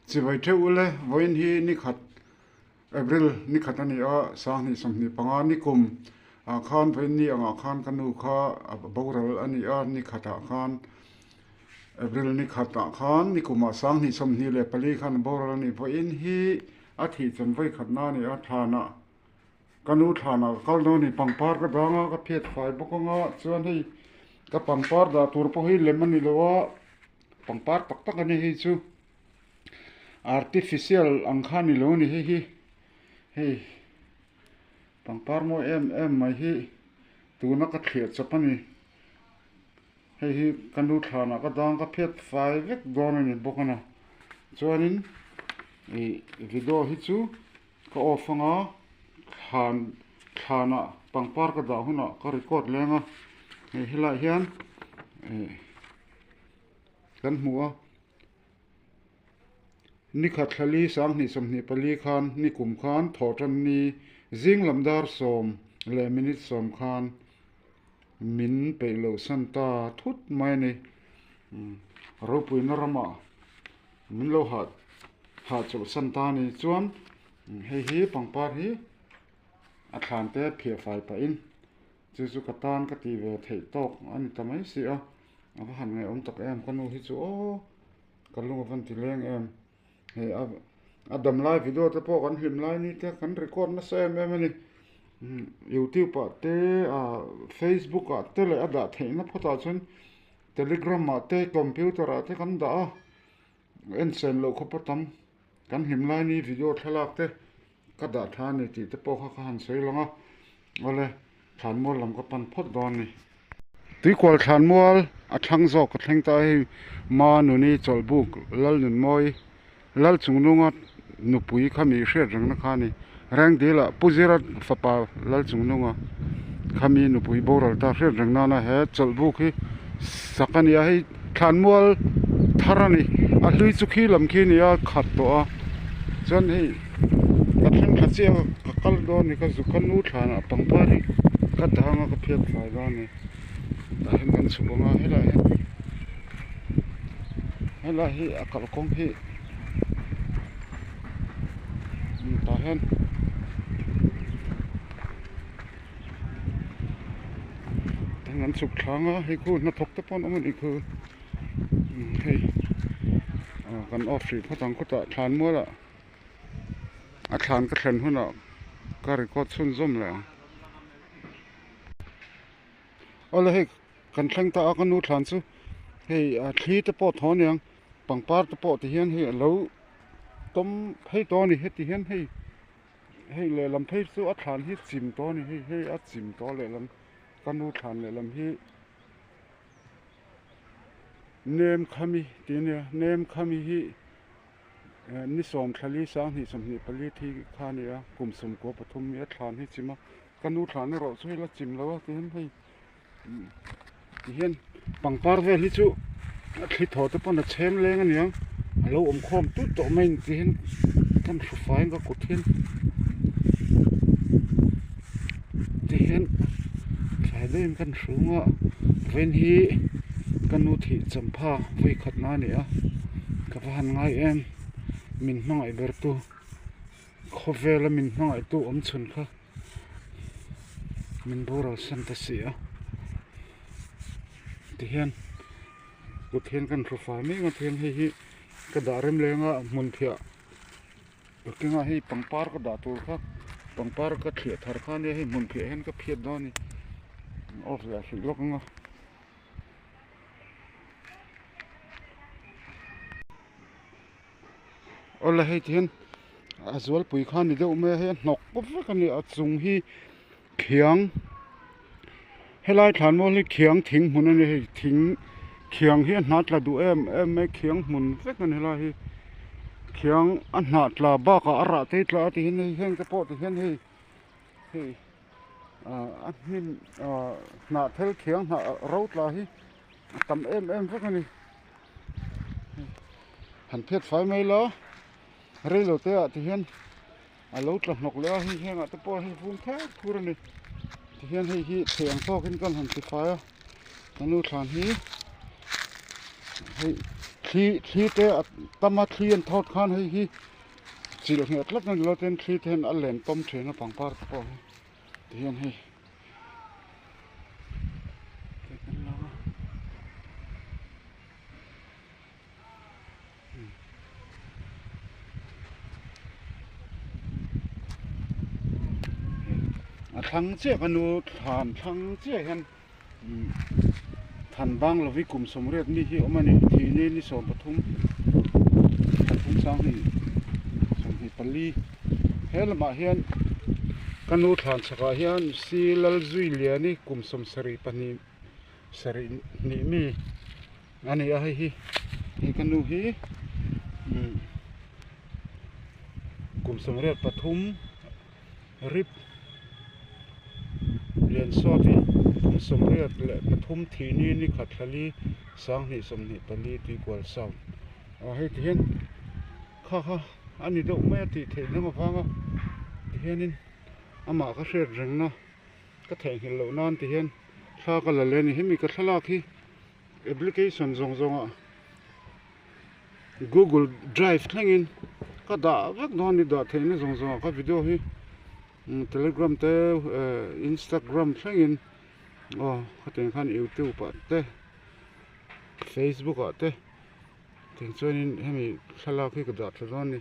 Chibai theuh ule, vawiin hi ni khat April ni khat a ni a, sanghnih 25 ni kum ah khan vawiin ni angah khan ka nu kha a boral a ni a, ni khatah khan April ni khatah khan ni kumah 2024 khan a boral a ni. Vawiin hi a thih chan vawi khatna a ni a, thlanah ka nu thlanah ka kal dawn a ni, pangpar ka dang a, ka phiat fai bawk anga chuan hei ka pangpar dah tur pawh hi lem a ni lo a. Pangpar tak tak a ni hei chu artificial ang kha a ni lo a ni hei hi hei pangpar mawi em em mai hi tuna ka thliah chawp a ni hei hi ka nu thlanah ka dang ka phiat fai vek dawn a ni bawk a na chuanin ih video hi chu ka off anga thlan thlanah pangpar ka dah hunah ka record leng a hei helaiah hian ih. Kan hmu a, ni khat thlali 2024 khan ni kum khan thawhtan ni zing lam dar 10 leh minute 10 khan min peih loh san ta thut mai a ni. Ropuina ramah min lo hah hahchawlh san ta a ni chuan hei hi pangpar hi a thlan te phiah fai pahin Chu chu ka tan ka tih ve theih tawk a ni ta mai si a, a va han ngaihawm tak em ka nu hi chu aw ka lung a van ti leng em hei a a dam lai video te pawh kan hlim lai ni te kan record nasa em em a ni youtube ah te ah facebook ah te leh a dah theihna phawt ah chuan telegram ah te computer ah te kan dah a en sen loh khawp a tam kan hlim lai ni video thlalak te. Ka dah tha a ni tih te pawh kha ka han sawi lang a, awle thlanmual lam ka pan phawt dawn a ni. Tuikual thlanmual a thlang zawk ka thleng ta a hei Manuni chawlhbuk Lalnunmawi Lalchungnunga nupui kha mi hriat rengna kha a ni. Rengdila Pu Zira fapa Lalchungnunga kha mi nupui boral ta hriat reng nana he chawlhbuk hi sak a ni a hei thlanmual thar a ni a hlui chu khi lam khi a ni a khat tawh a chuan hei. Ka thleng thla chiah a ka kal dawn a ni ka zuk ka nu thlanah pangpar hi ka dang a ka phiat fai dawn a ni tah hian kan chhuk ang a helaiah hian helai hi a kalkawng hi tah hian kan chhuk thlang a hei khu hnathawk te pawh an awm a nih khu hei kan off hrih phawt ang khawtah thlanmual ah. A thlan ka thlen hunah ka record chhunzawm leh ang. Awle hei kan thleng ta a ka nu thlan chu hei a thli te pawh thaw aniang pangpar te pawh ti hian hei a lo tawm phei tawh a ni heti hian hei hei lehlam phei chu a thlan hi chim tawh a ni hei hei a chim tawh a lehlam ka nu thlan lehlam hi nem khami tih a nia nem khami hi. Ni 10 thla 2024 thi kha a ni a, kum 13 mi a thlan hi chim a, ka nu thlan erawh chu hei la chim lo a tihian hei tihian pangpar vel hi chu a thli thaw te pawn a chhem leng a niang a lo awm khawm tut tawh mai a ni tihian kan hru fai ka kut hian tihian thlai deuhin kan hrung a vawiin hi ka nu thih champha vawi khatna a ni a. Ka va han ngai em, min hmangaih ber tu, khawvela min hmangaih tu awm chhun kha min boral san ta si a, tihian kut hian kan hru fai mek a tihian hei hi ka dah rem leng a hmun phiah kengah hei pangpar ka dah tur kha pangpar ka thliah thar kha ania hei hmun phiah hian ka phiat dawn a ni off leh hrih lawk ang a. Awle hei ti hian a zualpui kha a ni deuh mai a hei a hnawk pawp vek a ni a chung hi khiang helai thlan mawl hi khiang thing hmun a ni hei thing khiang hi a hnah tla duh em em mai khiang hmun vek a ni helai hi khiang a hnah tla bakah a rah te hi tla a ti hian hei heng te pawh ti hian hei hei. A hnim hnah thel thiang hnah ro tla hi a tam em em vek a ni han phiat fai mai la rei lo te ah ti hian a lo tla hnawk leh a hei hengah te pawh hei vum thek thur a ni ti hian hei hi thei ang tawkin kan han ti fai a ka nu thlan hi hei. Thli thli te a tam a thli an thawt khan hei hi chilh ngheh tlat a ni lo tin thli te hian a len tawm thin a pangpar te pawh hi tihian hei a thlang chiah ka nu thlan thlang chiah hian Than bang lovi kum 80 mi hi awm a ni. Thih ni ni 13 pathum sanghnih 24 he lamah hian ka nu thlan chhakah hian si Lalzui Liani kum 72 sarih hnih mi a ni a hei hi hei ka nu hi kum 83 rip lian sawt hi kum 83 thih ni ni khat thlali 2024 tuikual sound ah hei ti hian kha kha a ni deuh mai a tih theih dang avanga tihianin amah ka hriat rengna. Ka theihnghilh loh nan ti hian thla ka la leh a ni. Hemi ka thlalak hi application zawng zawngah Google Drive thlengin ka dah vek dawn a ni. Dah theihna zawng zawngah ka video hi Telegram te Instagram thlengin aw khatiang khan YouTube ah te Facebook ah te tiang chuanin hemi thlalak hi ka dah tha dawn a ni.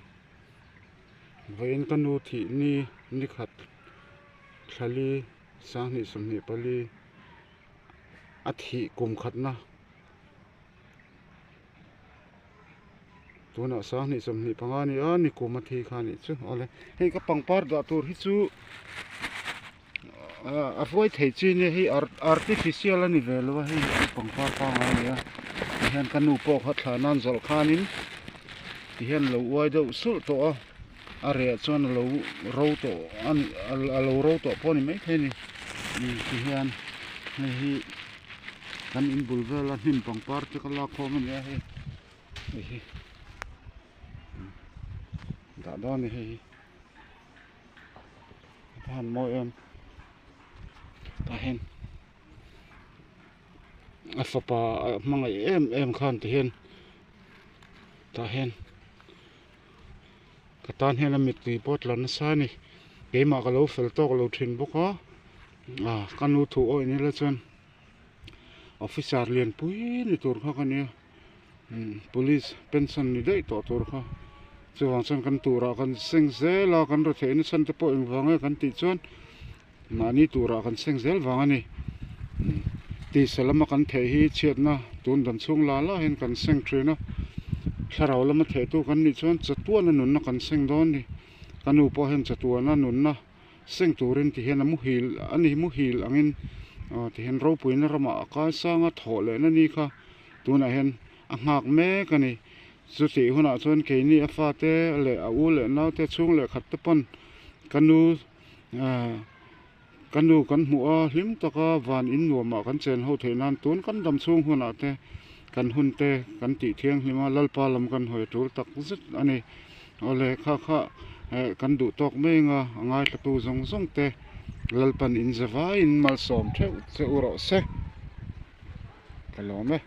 Vawiin ka nu thih ni ni khat. Thlali 2024 a thih kum khatna tunah 2025 a ni a ni kum a thi kha a nih chu awle hei ka pangpar dah tur hi chu a hruai thei chi nia hei artificial a ni ve lo a hei hi pangpar pangngai a ni a tihian ka nu pawh kha thla nan zawlh khanin tihian a lo uai deuh sulh tawh a. A reh chuan a lo ro tawh a ni a lo ro tawh pawh a ni maithei a ni ti hian hei hi kan in bul vela hnim pangpar te ka lak khawm a ni a hei hei hi dah dawn a ni hei hi a han mawi em tah hian a fapa a hmangaih em em khan ti hian tah hian. Ka tan hian a mittui pawh a tla nasa a ni. Keimah ka lo fel tawk lo thin bawk a, ah ka nu thu awih nila chuan officer lian pui ni tur kha ka nia, umm police pension ni daih tawh tur kha. Chuvang chuan kan turah kan seng zel a, kan retheihna chhan te pawh engvang nge kan tih chuan mahni turah kan seng zel vang a ni. Tisa lama kan theh hi chhiatna tun dan chhung la la hian kan seng thin a, thlarau lama thehtu kan nih chuan chatuana nunna kan seng dawn a ni. Ka nu pawh hian chatuana nunna seng turin ti hian a muhil a ni muhil angin ti hian ropuina ramah a kai sang a thawh lehna ni kha tunah hian a nghak mek a ni. Chutih hunah chuan keini a fate leh a u leh naute chhung leh khat te pawn ka nu Ka nu kan hmuh a, hlim taka van in nuamah kan chen ho theih nan tun kan dam chhung hunah te kan hun te kan tih thianghlim a, Lalpa lam kan hawi tul tak zet a ni. Awle kha kha kan duh tawk mai anga a ngaithlatu zawng zawng te Lalpan in za vaiin malsawm theuh che u rawh se. Ka lawm e.